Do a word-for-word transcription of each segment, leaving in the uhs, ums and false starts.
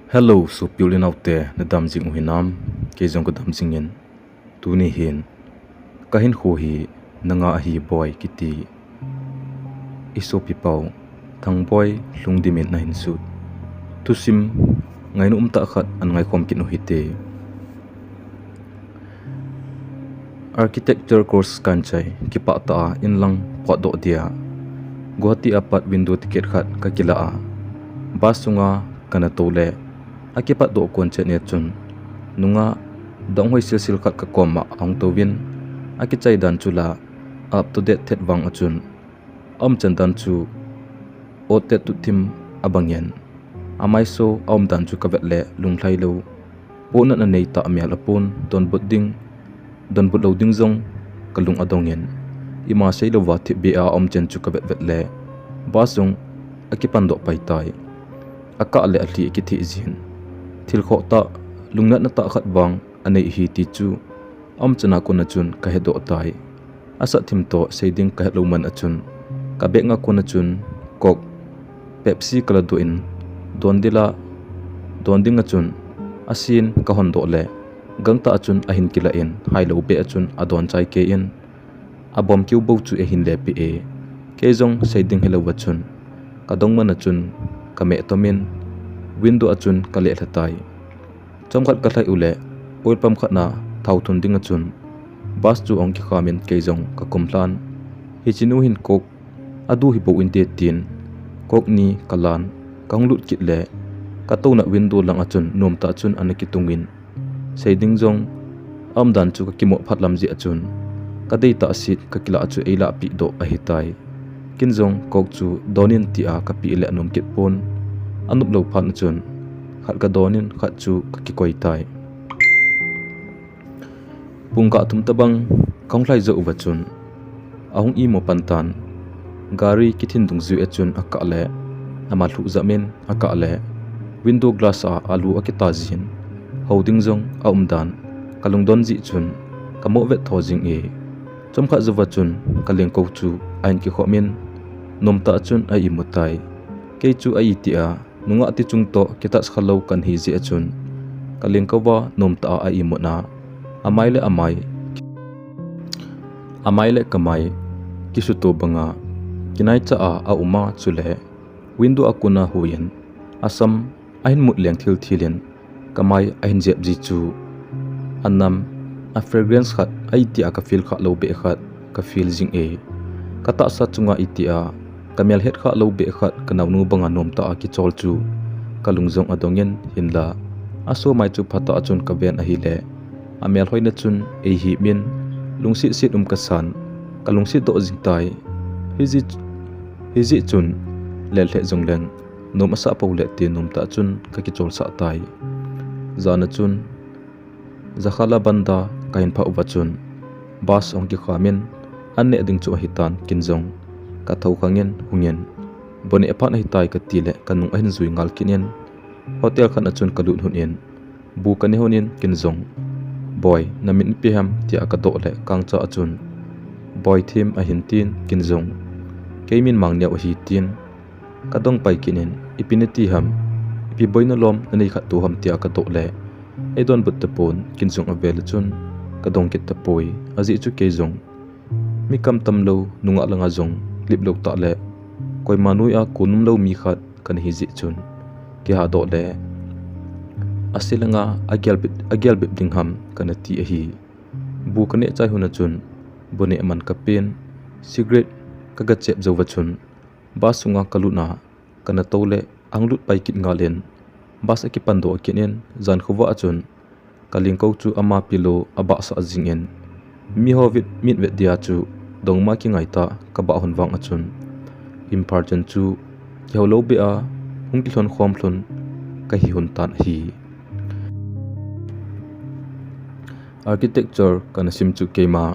Hello, sopi u le naote, nadam jing u hinam? Kei jong kadam jingin. Tuni hin kahinkho hi Nanga ahi boi kiti i sopi pau Thangboi Lhungdim in ahin sut thusim ngainom tah khat ana ngaikhom kit u hite. Architecture course kahin chai kipah tah a inlang potdoh dia Guwahati apat window ticket khat kakilah a, bus sunga kana tou le akipatdoh kon chet nia chun nungah donghoi silsil khat kakoma ahung touvin, akichai dan chu la up to date thet vang a chun aumchan dan chu outdated tutthim abangin, amaiso aumdan chu kavet le lunglhai lou, pohnat anei tah mial apon donbut ding, donbut lou ding jong kalung adongin, ima seilouva thipbeh a aumchan chu kavetvet le bus jong akipandoh pai tai. Akah le alhi akitheh jin, thil khoh tah, lungnatna tah khat vang anei ahi ti chu aumchan a kona chun kahedoh tai. Asat thim toh seiding kahetlou man a chun kabag a kona chun Coke, Pepsi kaladoh in, don dila, don ding a chun asin kahondoh le gangtah a chun ahin kilah in, hailou beh a chun adon chai kei in, abom keu bou chu eihin lepeh e. Kei jong seiding helouva chun kadong man a chun kameh tomin, window a chun kalelha tai. Chomkhat kalhai u le oil pump khat na thao thun ding a chun bus chu ahung kikhamin kei jong kakumlhan. Hichenu hin Coke adu hibou inte tin Coke ni kalan, kahung lut kit le katouna window lang a chun nomtah chun ana kitungin, seiding jong aumdan chu kakimoh phatlam jeh a chun kadeitah set kakilah chu eilahpeh doh ahitai. Kin jong Coke chu donin tia kapeh le anom kit pon, anop lou phat a chun khat kadonin khat chu kakikoi tai. Pungkah thum tobang kahung lhai jou uva chun ahung imu pan tan, gari kithin dungjui a chun akah le ama lhuh jamin akah le window glass a alu akita jin, hou ding jong aumdan kalungdon jeh chun kamoh vet tho jing e. Chomkhat jouva chun kalengkou chu ahin kikhomin, nomtah a chun a imu tai. Kei chu a iti a nungah tichung toh kitouch khalou kahin hi jeh a chun kalengkouva nomtah a a imutna, amai le amai, amai le kamai kisuto banga kinaicha a auma chule window a kona huiyin asam ahin mut leng thilthil in kamai ahin jep ji chu anam, a fragrance khat a itia kafeel khalou beh khat kafeel jing e. Katahsa chunga itia kamel het khalou beh khat kanaonu banga nomtah a kichol chu kalung jong adongin, hinla asomai chu phatah a chun kaven ahile amelhoina chun eihipmin lungsetset um kasan, kalungset doh jing tai. Hijeh, hijeh chun lel lheh jongleng nom asah poule ti nomtah chun kakicholsah tai. Jan a chun Jakhalabanda kahin phah uva chun bus ahung kikhamin, an neh ding chu ahitan, kin jong kathou khangin hungin, bu neh phat ahitai katile kanung ahin jui ngal kit in, hotel khat a chun kalut lhun in, bu kaneh lhun in kin jong, Boi, namit ipi ham? tia kadoh le kangcha a chun, Boithem ahin tin, kin jong, Kei min Mangneo ahi, tin kadong pai kit in, Ipi nati ham? Ipi boina lom nanei khat to ham? tia kadoh le eidonbut tapon, kin jong avel a chun kadong kit tapoi. Ajeh chu kei jong mi kam tamlou, nungah langa jong lip lou tah le koima noi a kon umlou mi khat kana hi jeh chun, kihadoh le ase langa agel bep, agel bep ding ham kana ti ahi. Bu kaneh chai lhun a chun bu neh man kapen, cigarette kagachep jouva chun bus sunga kalutna kana toule ahung lut pai kit ngal in, bus akipandoh kit in, jan khovah a chun kalengkou chu ama pillow abahsah jing in, miho vet, mit vet dia chu dongma kingaitah kabah lhon vang a chun Imphal chan chu kihoulou beh a hung kilhon khom lhon kahi lhon tan ahi. Architecture kana sim chu keima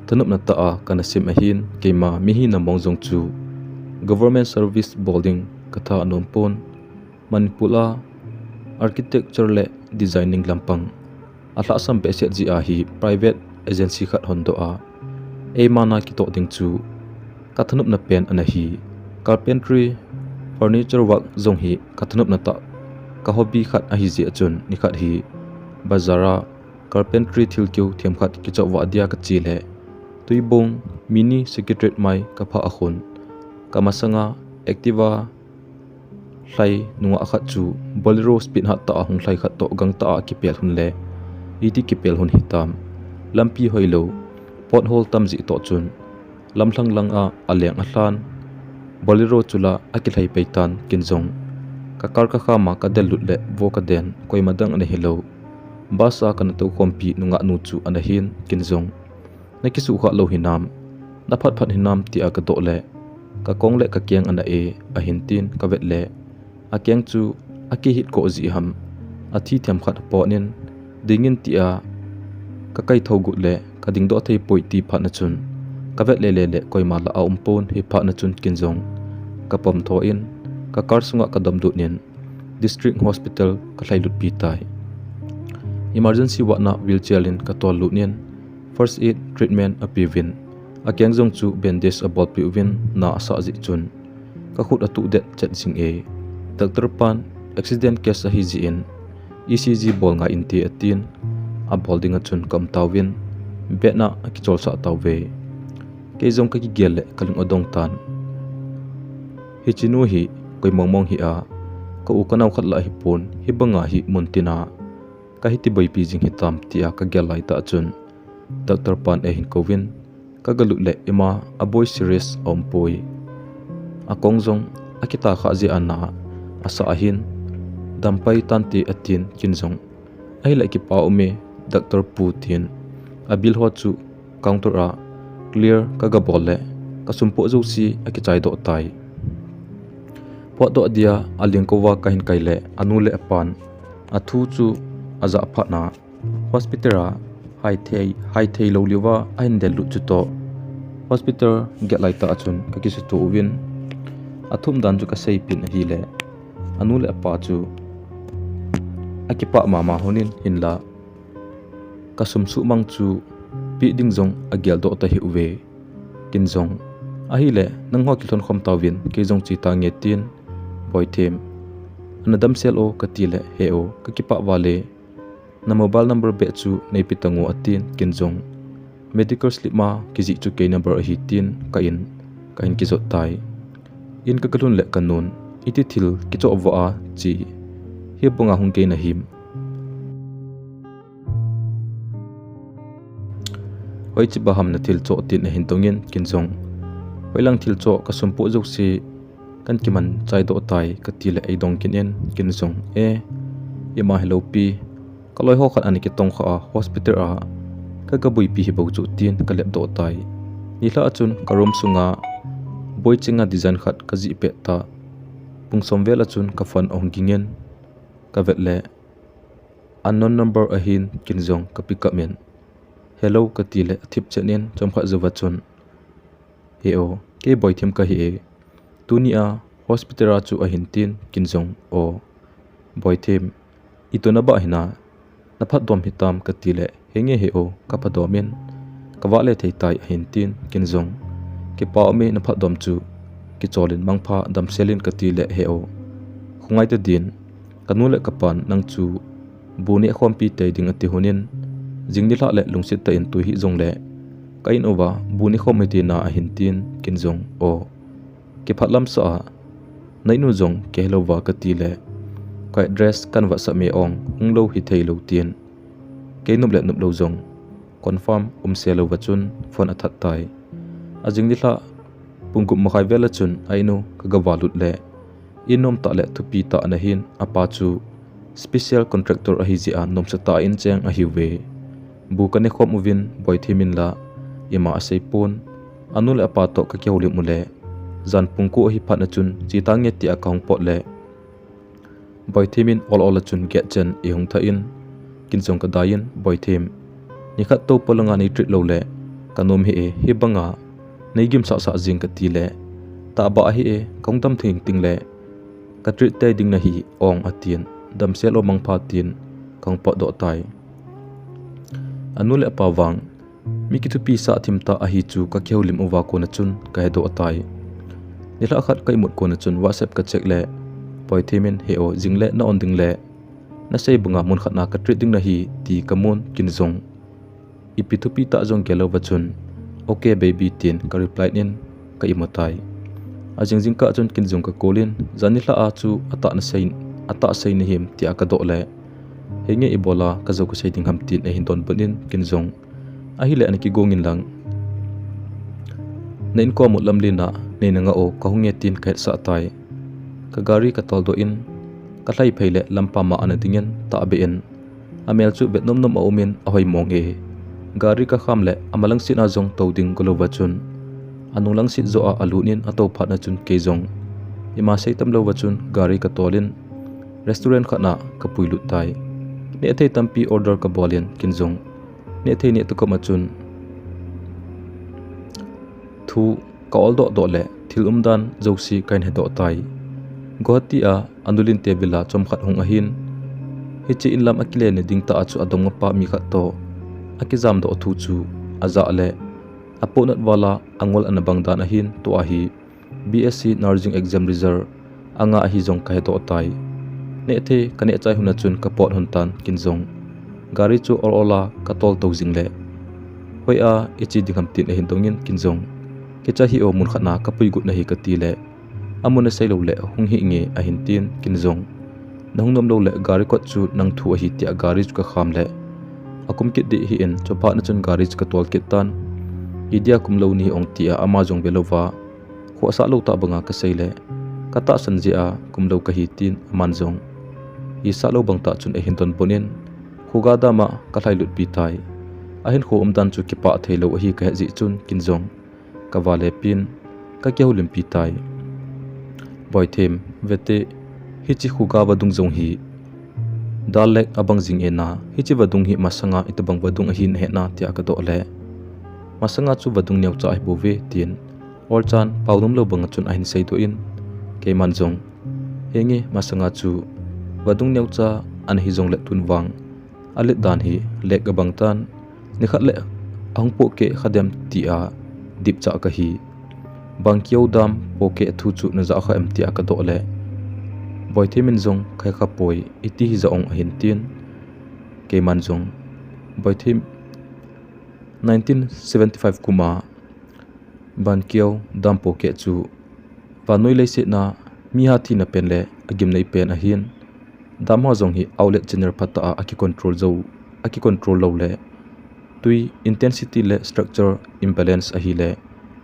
thanopna tah a kana sim ahin, keima mihina mong jong chu government service bol ding katha anom pon. Manipur a architecture le designing lampang alhahsam behseh jeh a hi private agency khat hondoh a, eima na kitoh ding chu kathanopna pen ana hi. Carpentry, furniture work jong hi kathanopna tah Ka hobby khat ahi jeh a chun nikhat hi bazar a carpentry thilkeu themkhat kichoh vah dia kache le Tuibong mini secretariat mai kaphah a khun, kamasanga Activa lhai nungah khat chu Bolero speed hat tah a hung lhai khat toh gangtah a kipel hun le iti kipel hun hitam, lampi hoilou, pothole tam jeh toh chun lamlhang lang a aleng alhan Bolero chu la akilhai pei tan. Ken jong ka car kakham a kadel lut le vo kaden, koima dang ana hilou, bus a kana tou khompi nungah nu chu ana hin, ken jong nakisuhkhah lou hinam, naphat phat hinam tia kadoh le kakong le kakeng ana e, ahin tin kavet le akeng chu akihit koh jeh ham, athi themkhat apot in dingin tia kakai thou got le kadingdoh theipoi ti phat na chun kavet lele le koima la aumpon, hiphat na chun ken jong kapom tho in ka car sunga kadom lut in District Hospital kalhai lutpi tai. Emergency ward na wheelchair in katol lut in first aid treatment apeuvin, akeng jong chu bandage abolpeh uvin na asah jeh chun kakhut atuh det chet jing e. Doctor pan accident case ahi jeh in ECG bol ngai inte atin, abol dinga chun kaum tauvin bed na akicholsah tauve. Kei jong kakigel le kalung adong tan. Hichenu hi koi mongmong hia, ka u kanao khat la ahipon, hibanga hi muntina kahiti boipi jing hitam tia kagel laitah chun doctor pan eihin kouvin, kagalut le ima aboi serious aumpoi. Akong jong akitah khah jeh a na asah ahin, dampai tante atin, ken jong ahile kipah ume doctor pu tin abill ho chu counter a clear kagabol le kasumpoh jouse akichaidoh tai. Potdoh dia alengkouva kahin kai le anu le apan athu chu ajah phat na hospital a haithei, haithei lou liuva ahin del lut chutoh hospital gate laitah a chun kakisutoh uvin athum dan chu kaseipin ahile anu le apa chu akipah mama hon in hinla kasum suhmang chu peh ding jong ageldoh tahih uve. Ken jong ahile nangho kilhon khom tauvin kei jong che tange tin Boithem, ana damsel o katile he o, kakipah vale, na mobile number beh chu neipe tango atin, ken jong medical slip ma kijih chu kei number ahi tin ka in kahin kijot tai. In kagalhun le kanun, iti thil kichoh vah a che hibanga hung kei nahim? Hoiche ba ham nathil choh tin ahin dongin ken jong hoilang thil choh kasumpoh jouse kahin kiman chaidoh tai katile eidong kit in ken jong e, ima hilou pi, kaloi ho khat ana kitongkha a hospital a kagaboipi hibou chu tin kalepdoh tai. Nilhah a chun ka room sunga boichinga design khat kajih pet ta. Pung som vel a chun ka phone ahung gingin kavet le unknown number ahin ken jong ka pick up in hello katile athip chet in chomkhat jouva chun, he o, kei Boithem kahi e, tunia hospital a chu ahin tin ken jong, o Boithem, itobang hina, naphatdom hitam katile henge he o, kaphatdom in kavale thei tai ahin tin ken jong, kipah ume, naphatdom chu kicholin mangpha, damsel in katile he o, khongai tadin, kanu le kapan nang chu bu nehkhompi tei ding ati hon in, jing nilhah le lungset tah in twi hih jongle ka in uva bu nekhom hite na ahin tin ken jong, o, kiphatlamsah a, na in u jong kihelouva katile ka address kahin vetsah me, ong hunglou hitheilou tin, kei nop le noplou jong confirm umse louva chun phone athat tai. Ajing nilhah pung gup makhai vel a chun a in u kagavalut le, in nomtah le thupi tah ana hin, apa chu special contractor ahi jeh a nomsatah a in cheng ahiuve. Bu kanekhom uvin Boithem in la ima aseipon, anu le apa toh kakihoulim ule, jan pung ko ahi phat na chun che tange tia kahung pot le, Boithem in ol ol a chun gate chen eihung thah in, ken jong kadai in, Boithem, nikhat tou polanga nei treat loule kanom hih e, hibanga neigimsahsah jing katile, tahbeh ahi e, kahung dam thengting le ka treat tei ding nahi, ong atin, damsel o, mangpha tin kahung potdoh tai. Anu le apa vang mi kithupisah themtah ahi chu kakihoulim uva kona chun kahedoh tai. Nilhah khat ka imut kona chun WhatsApp ka check le, Boithem in, "He o, jing le na on ding le, na sei banga mun khat na ka treat ding nahi," ti ka mun Kinjong. Ipi thupi tah jong gel louva chun, "Okay baby," tin ka reply in ka imu tai. Ajing jingkah chun Kinjong ka call in, "Jan nilhah a chu atah na sei, atah sei nahim?" tia ka doh le, "Henge, ibola ka jou ka sei ding ham?" tin ahin donbut in Kinjong, "Ahile ana kigong in lang, na inkom u lamlen a nei na nga o, ka hung e," tin ka hetsah tai. Ka gari ka toldoh in, ka lhai phei le lampa ma ana ding in, tahbeh in, amel chu vet nomnom a um in ahoi mong e. Gari ka kham le ama langset a jong tou ding go louva chun, anung langset joh a alut in atou phat na chun kei jong ima sei tam louva chun gari ka tol in restaurant khat na ka puilut tai. Nehthei tampi order ka bol in Kinjong nehthei neh tukum a chun thu ka oldoh doh le thil umdan jouse kahin hedoh tai. Guwahati a anulin te villa chomkhat hung ahin, hiche inlam akile na ding tah a chu adongmapa mi khat toh akijam doh thu chu ajah le apohnat val a angol ana bang dan ahin, tua hi B S C nursing exam result anga ahi jong ka hedoh tai. Nehthei ka neh chai hun a chun ka pot hon tan Kinjong. Gari chu ol ol a ka tol tou jing le, "Hoi a iche ding ham?" tin ahin dong in Kinjong, "Kicha hih o, mun khat na ka puigut nahi," ka ti le, "Amun na sei lou le hung hih nge," ahin tin Kinjong, "Na hung nom lou le gari kot chu nang thu ahi," tia gari chu ka kham le, akum kit ding hi in chuphat na chun gari chu ka tol kit tan. Idia kum lou ni ong tia ama jong ve louva, khohsah lou tah banga ka sei le, ka tahsan jeh a kum lou kahi tin aman jong isah lou bang tah chun ahin donbut in, khuga dam a ka lhailut pi tai. Ahinkho umdan chu kipah thei lou ahi ka het jeh chun Kinjong ka vale pin ka kihoulimpi tai. Boithem, vete, hiche khuga vadung jong hi dal lek abang jing e na, hiche vadung hi masanga itobang vadung ahi nahet na tia ka doh le, "Masanga chu vadung neocha ahi bouve," tin olchan pao nom lou banga chun ahin seidoh in, keiman jong, "Henge, masanga chu vadung neocha ana hi jong le tun vang alet dan hi lek abang tan, nikhat le ahung pohkeh kha dem tia dipcha kahi. Bangkeo dam pohkeh thu chu na jah kha em?" tia ka doh le, Boithem in jong, "Khai kha poi, iti hija ong," ahin tin, keiman jong, Boithem, nineteen seventy five kum a Bangkeo dam pohkeh chu vannoi leiset na miha thina pen le agimnei pen ahin, dam ho jong hi outlet channel phatah a akicontrol jou, akicontrol lou le, tui intensity le structure imbalance ahile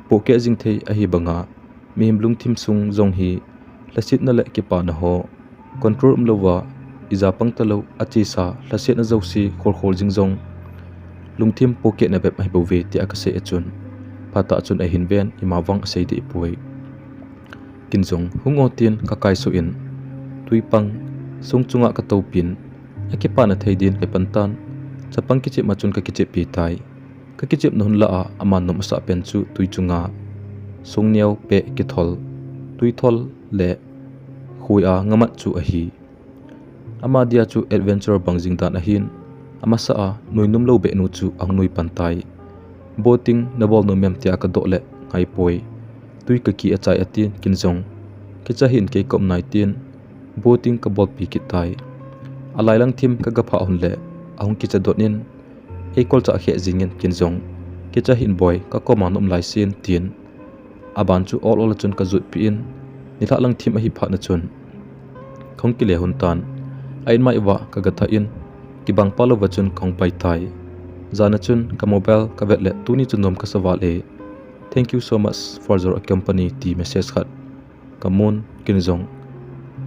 pohkeh jing thei ahi banga, mihem lungthim sung jong hi lhasetna le kipana ho control umlouva, ija pang talou, achesa lhasetna jouse kholkhol jing jong lungthim pohkehna bep ahi bouve tia ka sei a chun, phatah chun ahin ven, ima vang asei deh poi. Kinjong, "Hung o," tin ka kaisuh in, tui pang sung chunga ka toupin, akipana thei din ka pan tan, chapang kichep ma chun ka kichep pi tai. Ka kichepna hun lah a aman nom asah pen chu tui chunga sung neo peh kithol, tui thol le khui a ngamat chu ahi. Ama dia chu adventure bang jing dan ahin, amasa a nuinum lou beh nu chu ahung nui pan tai. "Boating na bol nom em?" tia ka doh le, "Ngai poi, tui ka ki achai," atin Kinjong, "Kicha hih in, kei ka um nai," tin boating ka bolpi kit tai. Alai lang thim ka gaphah hun le ahung kicha dot in, ei kolchah kheh jing in Kinjong, "Kicha hih in boi, ka koma na um lai sin," tin aban chu ol ol a chun ka jutpi in, nilhah lang thim ahi phat na chun kahung kile hun tan. A inmai uva ka gatha in, kibang pa louva chun kahung pai tai. Jan a chun ka mobile ka vet le, "Tuni chu nom kasa val e. Thank you so much for your company," ti message khat ka mun, Kinjong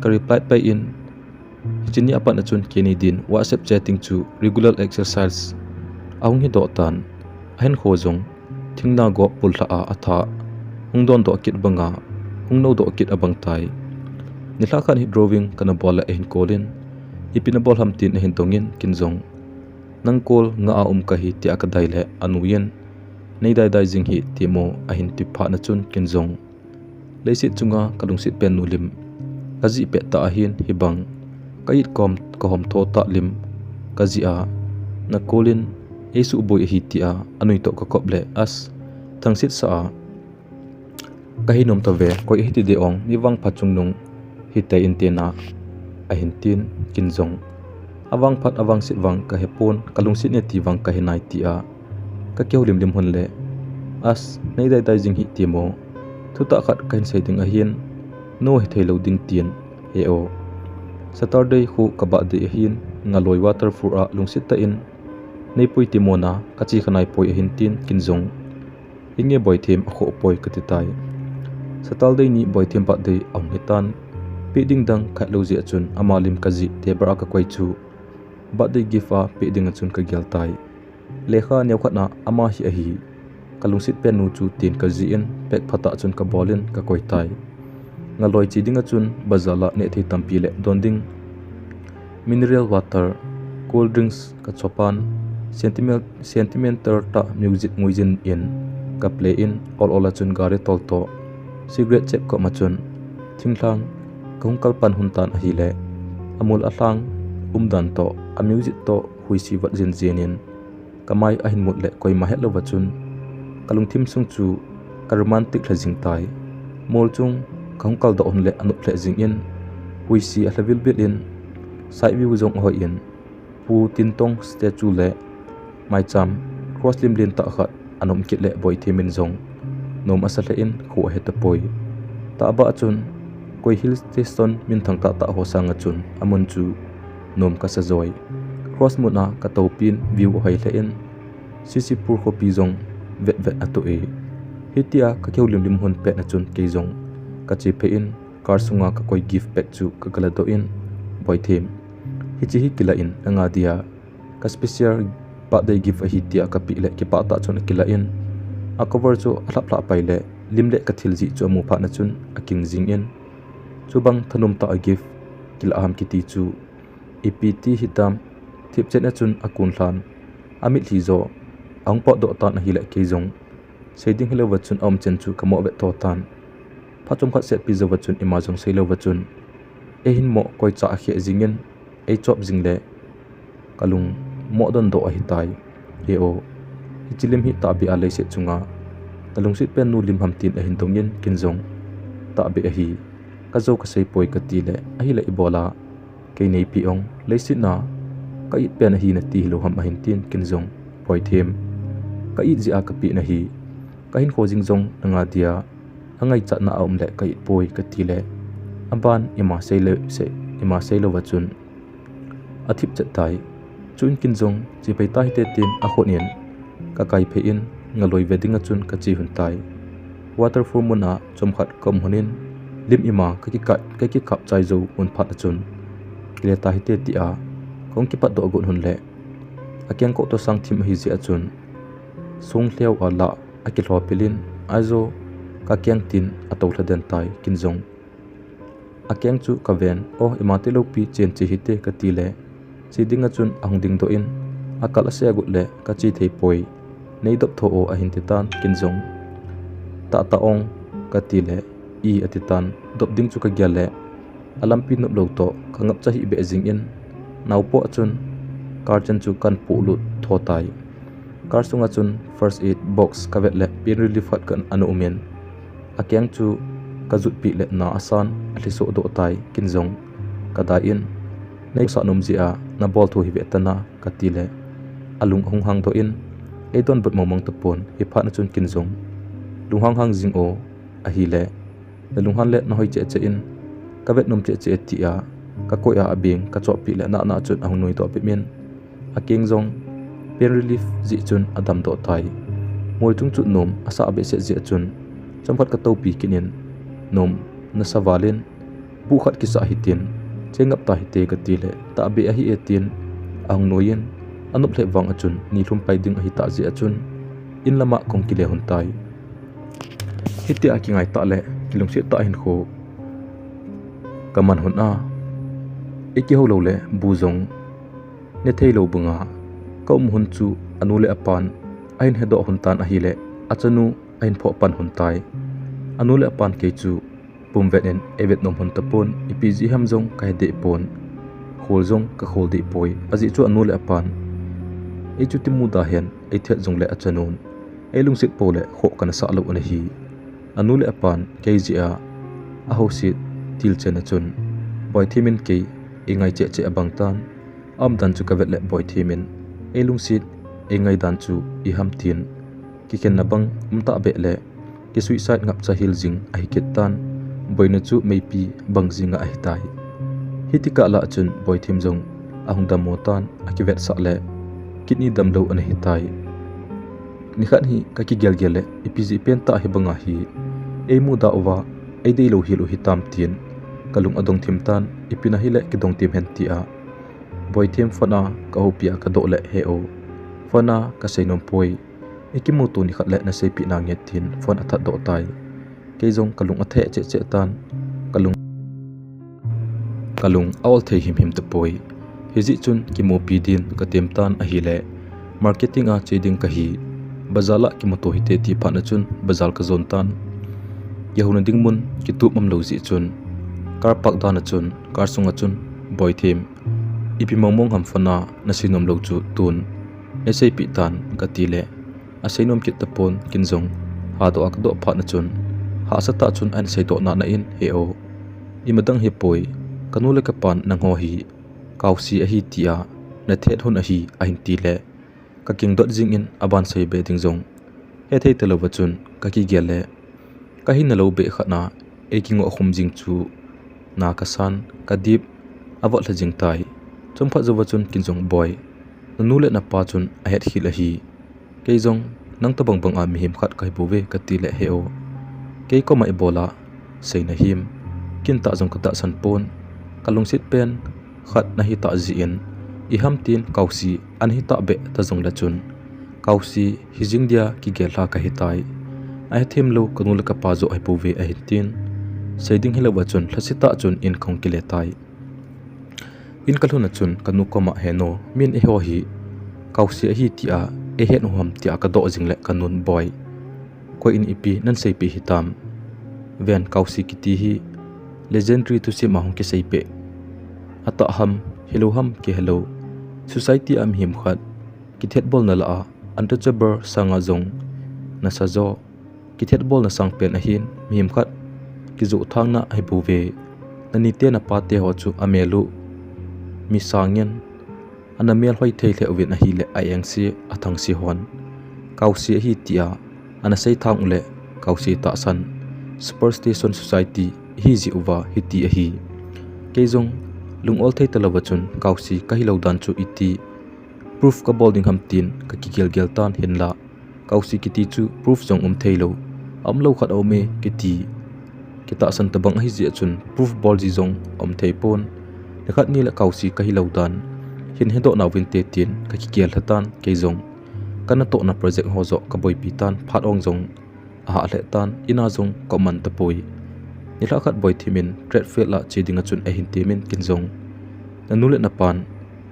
ka reply pai in, hiche ni apat na chun keini din WhatsApp chatting chu regular exercise ahung hidoh tan. Ahinkho jong thingna go pul lha a atha hung dondoh kit banga, hung nodoh kit abang tai. Nilhah khat hi drawing kana bol le ahin call in, "Ipi na bol ham?" tin ahin dong in Kinjong, "Nang call nga a um kahi," tia ka dai le anuiyin, "Nei daidai jing hih," timo ahin ti phat na chun Kinjong, leiset chunga ka lungset pen nu lim ka jih pet tah ahin, hibang ka it kom ka hom tho tah lim ka jih a, "Na call in ei suboi ahi," tia anui toh ka kop le, as, thangset sa a, "Ka hi nom tave, koi ahi ti deh ong, mi vangpha chungnung Hitia in tena ahin tin, kin jong, "Avang phat avang sit vang kahe pon, kalungset ne ti vang kahe nai," tia kakihoulim lim hon le, "As, nei daidai jing hi," ti mo. "Thutah khat kahin sei ding ahin, no hethei lou ding tin, he o. Saturday khu ka birthday ahin, Ngaloi waterfall a lungset tah in nei pui ti mo na, kache kha nai poi," ahin tin, kin jong, "Inge Boithem, akhoh poi," kati tai. Saturday ni Boithem birthday ahung hitan, peh ding dang khat lou jeh a chun ama lim kajih table a kakoi chu birthday gift a peh ding a chun kagel tai. Lekha neokhat na ama hi ahi, kalungset pen nu chu tin kajih in, pack phatah chun kabol in kakoi tai. Ngaloi che ding a chun bazar a nehthei tampi le don ding, mineral water, cool drinks kachopan, sentimental, sentimental tah music nguijin in kaplay in, ol ol a chun gari tol toh, cigarette chep koma chun thinglhang kahung kal pan hon tan ahile, amul alhang umdan toh, a music toh huisi vat jin jin in, kamai ahin mut le koima het louva chun kalungthim sung chu ka romantic lha jing tai. Mol chung kahung kaldoh hon le anop lheh jing in, huisi alha vil vil in, side view jong ahoi in, Pu Tintong statue le maicham cross lim lin tah khat anom kit le Boithem in jong nom asa lheh in kho ahe tapoi. Tahbeh a chun koi hill station minthang tahtah ho sanga chun amun chu nom kasa joi. Cross mun a katoupin view ahoi lheh in, Sisipur khopi jong vet vet atoh e. Hitia kakihoulim lim hon pet a chun kei jong kache phei in, car sunga kakoi gift pack chu kagaladoh in, "Boithem, hiche hi kilah in nanga dia ka special birthday gift ahi," tia kapeh le kipah tah chun akilah in, a cover chu alhap lhah pai le lim le kathil jih chu amu phat a chun aking jing in, "Chubang thanom tah a gift kilah ham," kiti chu ipi ti hitam, thipchet a chun akun lhan, amitlhi jo ahung potdoh tan ahile kei jong sei ding hilouva chun aumchen chu kamoh vet tho tan. Phat chomkhat setpi jouva chun ima jong sei louva chun eihin mo koicha akheh jing in, eichop jing le kalung moh dondoh ahitai. "He o, hiche lim hi tahbeh a leiset chunga nalungset pen nu lim ham?" tin ahin dong in, kin jong, "Tahbeh ahi, kajou kasei poi," kati le, "Ahile ibola kei neipe ong, leiset a ka it pen ahi nati hilou ham?" ahin tin, kin jong, "Boithem, ka it jeh a kapeh nahi, kahinkho jing jong nanga dia angaichatna aum le ka it poi," kati le, aban ima sei le, sei, ima sei louva chun athipchet tai. Chuin kin jong, "Che phei tahite," tin akhut in kakai phei in, Ngaloi ve dinga chun kache hon tai. Waterfall mun a chomkhat kaum hon in, lim ima kakikap, kakikap chai jou hon phat a chun, "Kile tahite," tia kahung kipatdoh got hon le, akeng koh toh sang thim ahi jeh a chun, song lheo a lah akilhopil in, aijo kakeng tin atoulha den tai, kin jong akeng chu kaven, "O, ima tilou pi, chen che hite," kati le, che dinga chun ahung dingdoh in, "Akal ase agot le kache thei poi, neidop tho o," ahin ti tan, kin jong, "Tahtah ong," kati le, "I," ati tan, dop ding chu kagel le, alampi nop lou toh kangapcha hih beh jing in, naopoh a chun car chen chu kahin pohlut tho tai. Car sunga chun first aid box kavet le pain relief khat khat ana um in, akeng chu kajutpeh le na asan alhisoh doh tai, kin jong kadai in, "Neisah nom jeh a nabol tho hi ve tana," kati le, alung ahung hangdoh in, eidonbut mong mong tapon, hiphat a chun kin jong, "Lunghang hang jing o, ahile nalunghan le nahoi cheh cheh in, kavet nom cheh cheh," tia kakoi a abeng kachoppeh le nana chun ahung nuidoh peh in, akeng jong pain relief jeh chun adamdoh tai. Mol chung chu nom asah behseh jeh a chun, chomkhat katoupi kit in, nom nasa val in, "Bu khat kisah hitin, che ngap tahite," kati le, "Tahbeh ahi e," tin ahung nui in, anop lheh vang a chun nilhum pai ding ahitah jeh a chun, in lama kahung kile hon tai. Hitia kingai tah le kilungset tah hinkho kaman hon a, ikihou lou le bu jong nethei lou banga kaum hon chu anu le apan ahin hedoh hon tan ahile, achanu ahin phoh pan hon tai. Anu le apan kei chu pumvet in eivet nom hon tapon, ipi jeh ham jong kahe deh pon, khol jong kakhol deh poi. Ajeh chu anu le apan eichuti muda hen eithet jongle achanun eilungset pou le khoh kana sah lou u ahi. Anu le apan kei jeh a ahouset Til chen a chun Boithem in kei eingai cheh cheh abang tan. Aumdan chu kavet le Boithem in eilungset eingai dan chu iham tin kikhenna bang umtah beh le kisuicide ngapcha hel jing ahi kit tan. Boina chu meipi bang jinga ahitai. Hiti kah lah a chun Boithem jong ahung dammo tan, akivetsah le kidney damlou ana hitai. Nikhat hi kakigel gel le ipi jeh pen tah hi banga hi eimudah uva eideilou hel u hitam tin kalung adong thim tan, ipi na hile kidong thim hen tia Boithem phone a kahoupi a kadoh le, he o, phone a kasei nom poi. Ikimuto nikhat le naseipeh nange tin phone athat doh tai. Kei jong kalung atheh cheh cheh tan. Kalung, kalung aol thei him him tapoi. Hijeh chun kimupi din katem tan ahile marketing a che ding kahi. Bazar lah kimuto hite ti phat na chun bazar kajon tan. Kihouna ding mun kitup umlou jeh chun car park dan a chun car sunga chun Boithem, ipi mong mong ham phone a nasei nom lou chu tun neiseipeh tan kati le asei nom kit tapon, ken jong hadoh a kadoh phat na chun hahsa tah chun ahin seidoh nana in, he o, imadang hipoi, kanu le kapan nangho hi Kausi ahi tia nathet hon ahi ahin ti le kakingdot jing in aban seibe ding jong hethei talou va chun kakigel le kahinna lou beh khat na eikingoh khum jing chu na kasan, kadip, avot lha jing tai. Chomkhat jouva chun ken jong, Boi, nanu le napa chun ahet khel ahi. Kei jong nang tobang bang a mihem khat kahi bouve kati le, he o, kei koma ibol a seina him, ken tah jong katahsan pon, kalungset pen khat nahi tah jeh in, iham tin Kausi ana hi tah beh ta jong le chun Kausi hijing dia kigel lha kahitai. Ahethem lou kanu le kapa joh ahi bouve ahin tin, sei ding hilou va chun lhasetah chun in kahung kile tai. In kalhun a chun kanu koma, He nu, min eiho hi Kausi ahi tia eihet u ham tia kadoh jing le kanun, Boi, koi in ipi nahin seipeh hitam? Ven, Kausi kiti hi legendary thusim a hung kiseipeh atah ham, hilou ham kihelou, society a mihem khat kithetbolna lah a untouchable sanga jong nasa jo, kithetbolna sang pen ahin, mihem khat kijoh thangna ahi bouve. Nanite napate ho chu amel u mi sangin ana melhoi thei lheh uvin ahile a-engse athangse hon Kausi ahi tia ana seithang u le Kausi tahsan, superstition society ihi jeh uva hiti ahi. Kei jong lung ol thei talou va chun Kausi kahilou dan chu iti proof kabol ding ham tin kakigel gel tan, hinlah Kausi kiti chu proof jong um theilou, aumlou khat aume kiti kitahsan tobang ahi jeh a chun proof bol ji jong aum thei pon. Nikhat nile Kausi kahilou dan hin hedoh nauvinte tin kakigel lha tan, kei jong kanatohna project ho joh kaboipi tan, phat ong jong ahah lheh tan, in a jong kaum man tapoi. Nilhah khat Boithem in trade fair a che ding a chun ahin temin, ken jong, Nanu le napan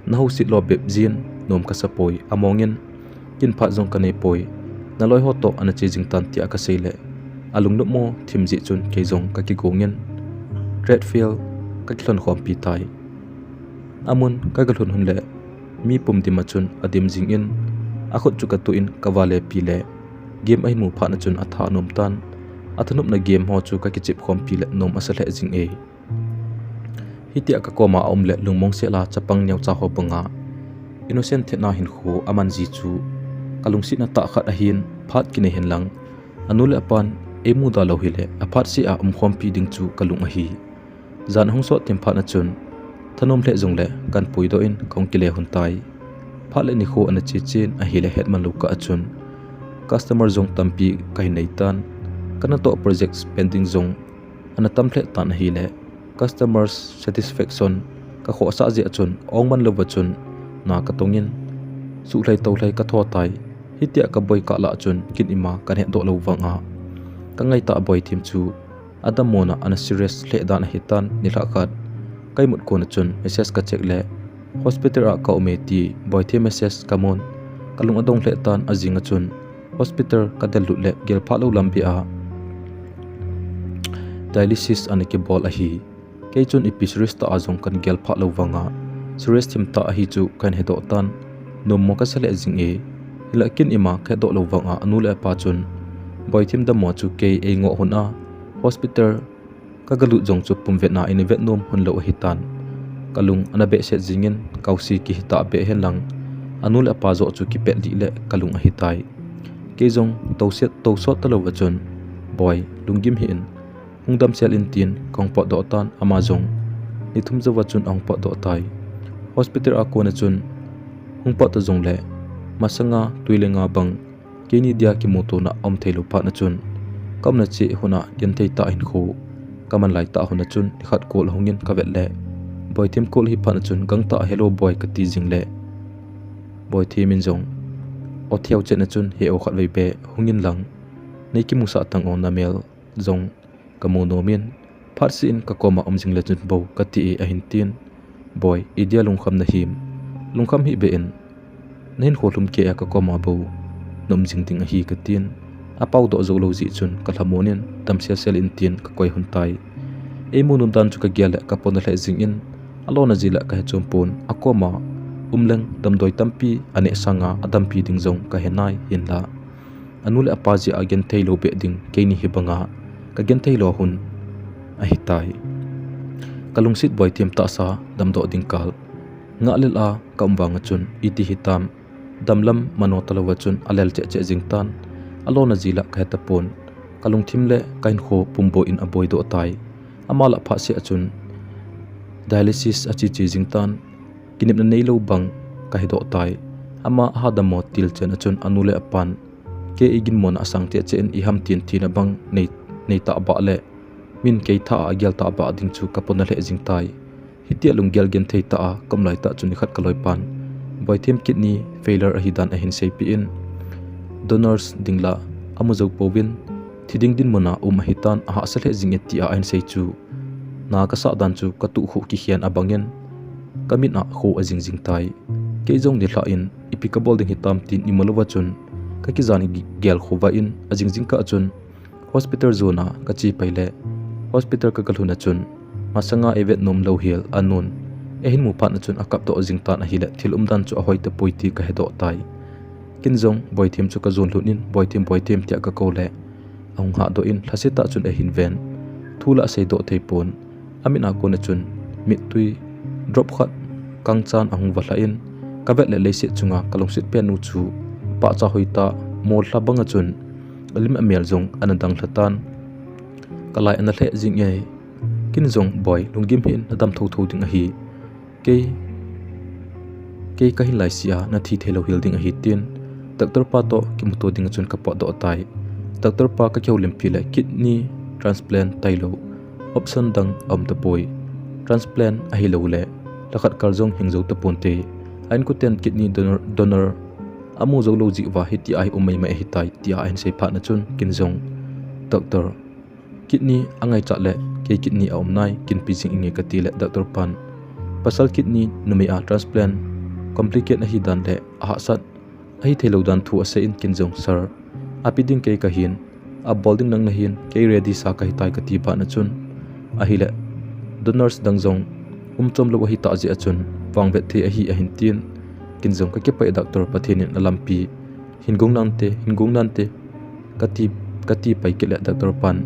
nahouset lo bep jin, nom kasa poi, amongin ken phat jong kanei poi, naloi ho toh ana che jing tan tia kasei le alungnopmo thim jeh chun kei jong kakigong in trade fair kakilhon khompi tai. Amun kagalhun hun le mi pum dim a chun adim jing in akhut chu katuh in kavale pi le game ahin mu phat na chun atha anom tan. Athanopna game ho chu kakichep khompi le nom asa lheh jing e. Hitia kakoma aum le lungmong sel a chapang neocha ho banga innocent thetna hinkho aman ji chu kalungsetna tah khat ahin, phat kinei henlang anu le apan eimuda lou hile aphat seh a umkhompi ding chu kalung ahi. Jan ahung sot thim phat na chun thanom lheh jongle kahin puidoh in kahung kile hun tai. Phat le nikho ana che chen ahile hetman lou kah a chun customer jong tampi kahin nei tan, kanatoh projects pending jong ana tam lheh tan ahile customers satisfaction kakhohsah jeh a chun ong man louva chun na katong in suhlhai tohlhai katho tai. Hitia kaboi kah lah a chun ken ima kahin hetdoh lou vanga kangaitah Boithem chu adammona ana serious lheh dan ahitan. Nilhah khat kaimut kona chun message kacheck le hospital a kaume ti Boithem message kamun, kalung adong lheh tan. Ajing a chun hospital kadellut le gelphah lou lam beh a dialysis ana kibol ahi. Kei chun ipi serious tah a jong kahin gelphah lou vanga serious thim tah ahi chu kahin hedoh tan. Nommo kasa lheh jing e. Hinlah ken ima kahetdoh lou vanga anu le apa chun Boithem dammo chu kei eingoh hun a hospital Ka galut jong chu pumvetna in vet nom hon lou ahitan. Ka lung ana behseh jingin, kaosi kihi tahbeh hen lang, anu le apa joh chu kipet lih le ka lung ahitai. Kei jong toset, tosot talou va chun, "Boi, lunggim hih in, hung damsel in," tin kahung potdoh tan, ama jong ni thum jouva chun ahung potdoh tai. Hospital a kona chun hung pot ta jongle, masanga tui le nga bang keini dia kimutona aum theilou phat na chun, ka umna cheh hon a genthei tah hinkho ka man lai tah hon a chun, nikhat call ahungin ka vet le, Boithem call ahi phat na chun, gangtah a "Hello boi," ka ti jing le, Boithem in jong, "O theo chet na chun, he o khatvei beh hungin lang, nei kimusah tan o, na mel jong ka mu nom in, phatseh in ka koma um jing le chun bou ka ti e," ahin tin. "Boi, idia lungkham na him? Lungkham hih beh in, na hinkho lhum kei a ka koma bou na um jing ding ahi," ka tin. A pao doh jou lou jeh chun ka lhamon in, "Damsel sel in," tin ka koi hon tai. Ei mu nom dan chu ka gel le ka pona lheh jingin, alona jeh le ka he chom pon, a koma um leng damdoi tampi aneh sanga adampi ding jong ka he nai, hinla anu le apa jeh a genthei lou beh ding keini hi banga ka genthei lou hon ahitai. Ka lungset Boithem tahsa damdoh ding kal ngah lel a ka um vang a chun, iti hitam, damlam mano talou va chun alel cheh cheh jing tan. Alona jeh le ka he tapon, ka lungthim le ka hinkho pum boi in aboi doh tai. Ama lah phatseh a chun dialysis ache che jing tan. Kinepna neilou bang ka he doh tai. Ama aha dammo til chen a chun anu le apan, kei ei ginmona asang cheh cheh in, iham tin thina bang nei, nei tahbah le min kei tha a agel tahbah ding chu ka pona lheh jing tai. Hitia lunggel genthei tah a ka um lai tah chun nikhat ka loipan Boithem kidney failure ahi dan ahin seipeh in, donors ding la amu jou pouvin, thi ding dinmun a um ahitan, ahahsa lheh jing e, tia ahin sei chu, na ka sah dan chu ka tuh khuh kikhen abangin ka mit a khuh ajing jing tai. Kei jong nilhah in ipi ka bol ding hitam tin imu lou va chun ka kijan gel khuh va in, ajing jingkah chun hospital jon a ka che pai le, hospital ka ga lhun a chun, masanga ei vet nom lou hel anun ei hin mu phat na chun akap doh jing tan ahile, thil umdan chu ahoi tapoi ti ka he doh tai. Ken jong Boithem chu ka jon lhun in, "Boithem, Boithem," tia ka kou le, ahung hah doh in, lhasetah chun eihin ven, thu la asei doh thei pon. Amit a kon a chun mittui drop khat kangchan ahung va lha in, ka vet le leiset chunga ka lungset pen nu chu pahcha hoitah mol lha bang a chun alim amel jong ana dang lha tan. Ka lai ana lheh jing e. Ken jong, "Boi, lunggim hih in, na dam thotho ding ahi. Kei, kei ka hin lai sia na thi thei lou hel ding ahi," tin doctor pa toh kimuto ding a chun ka potdoh tai. Doctor pa ka kihoulimpi le, kidney transplant tailou option dang aum tapoi. Transplant ahilou le lhakhat kal jong hing jou taponte. A inkoten kidney donor, donor amu jou lou jeh uva hitia hi um maimai ahitai, tia ahin sei phat na chun ken jong, "Doctor, kidney angaichat le kei kidney aum nai, kin pe jing inge," ka ti le, doctor pan, "Pasal kidney, numei a transplant complicate ahi dan le ahahsat ahi thei lou dan thu asei in, ken jong, 'Sir, ape ding kei kahin, abol ding nang nahin, kei ready sa kahi tai,' ka ti phat na chun, ahile donors dang jong um chom lou ahi tah jeh a chun vangvet thei ahi, ahin tin, ken jong, 'Ka kipah e doctor, Pathen in alampi hin gong nante, hin gong nante,' ka ti, ka ti pai kit le, doctor pan,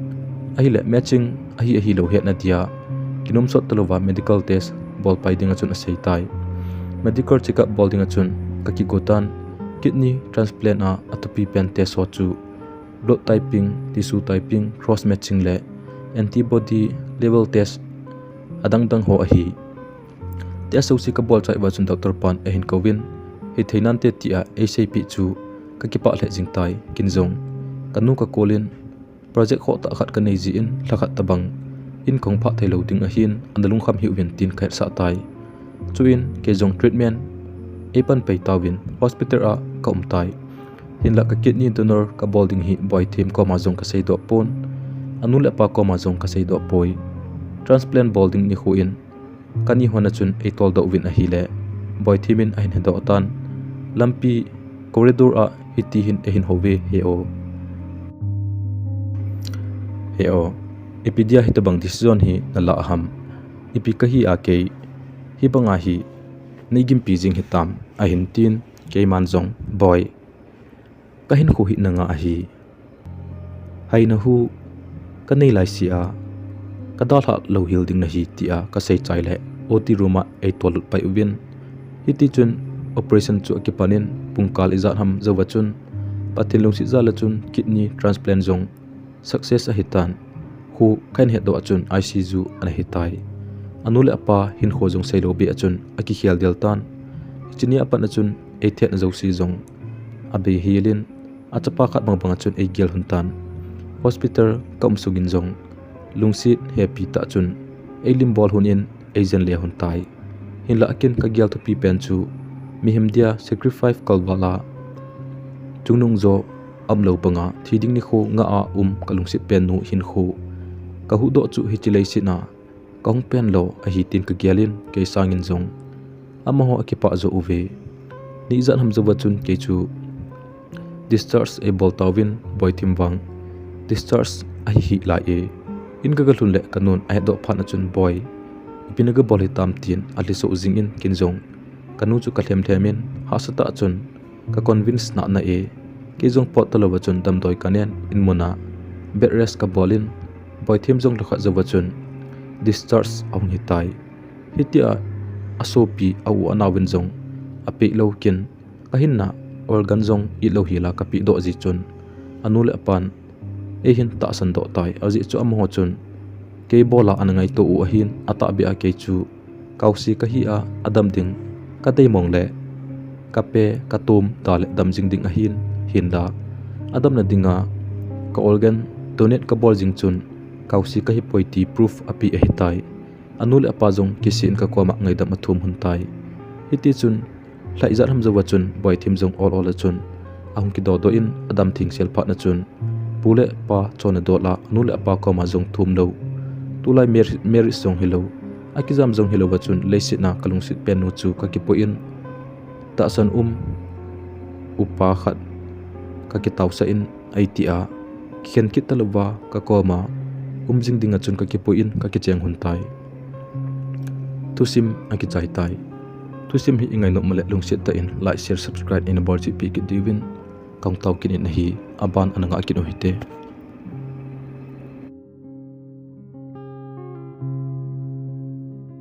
"Ahile matching ahi, ahilou hetna dia kinom sot talouva medical test bol pai ding," a chun asei tai. Medical checkup bol ding a chun ka kigo tan, kidney transplant a athupi pen test ho chu blood typing, tissue typing, cross matching le antibody level test adang dang ho ahi. Test jouse ka bol chai uva chun doctor pan eihin kouvin, "Hithei nante," tia eiseipeh chu ka kipah lheh jing tai. Ken jong, ka nu ka call in, "Project khohtah khat ka nei jeh in lhakhat tabang in kahung phah thei lou ding ahin, ana lungkham hih uvin," tin ka hetsah tai. Chuin kei jong treatment eipan pei tauvin hospital a ka um tai. Hinlah ka kidney donor ka bol ding hi Boithem koma jong ka seidoh pon, anu le apa koma jong ka seidoh poi. Transplant bol ding nikho in ka ni hon a chun eitoldoh uvin ahile, Boithem in ahin hedoh tan, lampi corridor a hiti hin eihin houve, "He o, he o, ipi dia hitobang decision hi nalah ham? Ipi kahi a kei hibanga hi nei gimpi jing hitam?" ahin tin, keiman jong, "Boi, ka hinkho hi nanga ahi. Haina hu ka nei laise a, Kadalhah louhel ding nahi tia kasei chai le O T room a eitol lut pai uvin. Hitichun operation chu akipan in pungkal ijat ham jouva chun Pathen lungset jal a chun kidney transplant jong success ahitan. Kho kahin hetdoh a chun I C U ana hitai. Anu le apa hinkho jong seilou beh a chun akikhel del tan. Hiche ni apat a chun eithetna jouse jong abei hel in, achapa khat bangbang a chun eigel lhon tan. Hospital kaum sungin jong lungset happy tah chun eilim bol lhon in eijen le lhon tai. Hinlah akin kagel thupi pen chu mihem dia sacrifice kalval a chungnung jo umlou banga thi ding nikho ngah a um kalungset pen nu hinkho kahuhdoh chu hiche leiset a kahung pen lou ahi tin kagel in, kei sangin jong amaho akipah jo uve. Ni ijat ham jouva chun kei chu discharge eibol tauvin, Boithim vang discharge ahi hih lai e. In kaga lhun le kanun ahetdoh phat a chun, Boi, ipi naga bol hitam, tin alhisoh jing in, ken jong kanu chu kalhem lhem in hahsatah chun ka convince nana e. Kei jong pot talouva chun damdoi kanen in mun a bed rest kabol in, Boithim jong lhakhat jouva chun discharge ahung hitai. Hitia asopi a u anaovin jong apehlou kin kahinna organ jong itlou hel a kapehdoh jeh chun anu le apan eihin tahsan doh tai. Ajeh chu amaho chun kei bol a ana ngaito u ahin, atahbeh a kei chu kaose kahi a, adam ding kadei mong le kape katom da le dam jing ding ahin, hinla adamna dinga ka organ donate kabol jing chun kaose kahipoi ti proof apeh ahitai. Anu le apa jong kisih in kakoma ngaidam athum lhon tai. Hitichun lha ijat ham jouva chun Boithim jong ol ol a chun ahung kidodoh in adam thengsel phat a chun pu le pa chonna dol a anu le apa koma jong thum lou, tulai marriage jong hilou, akijam jong hilouva chun leiset a kalungset pen nu chu kakipui in, tahsan um upa khat kakitaosah in, aiti a kikhen kit talouva kakoma um jing dinga chun kakipui in kakicheng lhon tai. Thusim akichai tai. Thusim hi ingainom le lungset tah in like, share, subscribe ina bolchih peh kit diuvin kahung tao kit in ahi. Aban ana ngah kit u hite.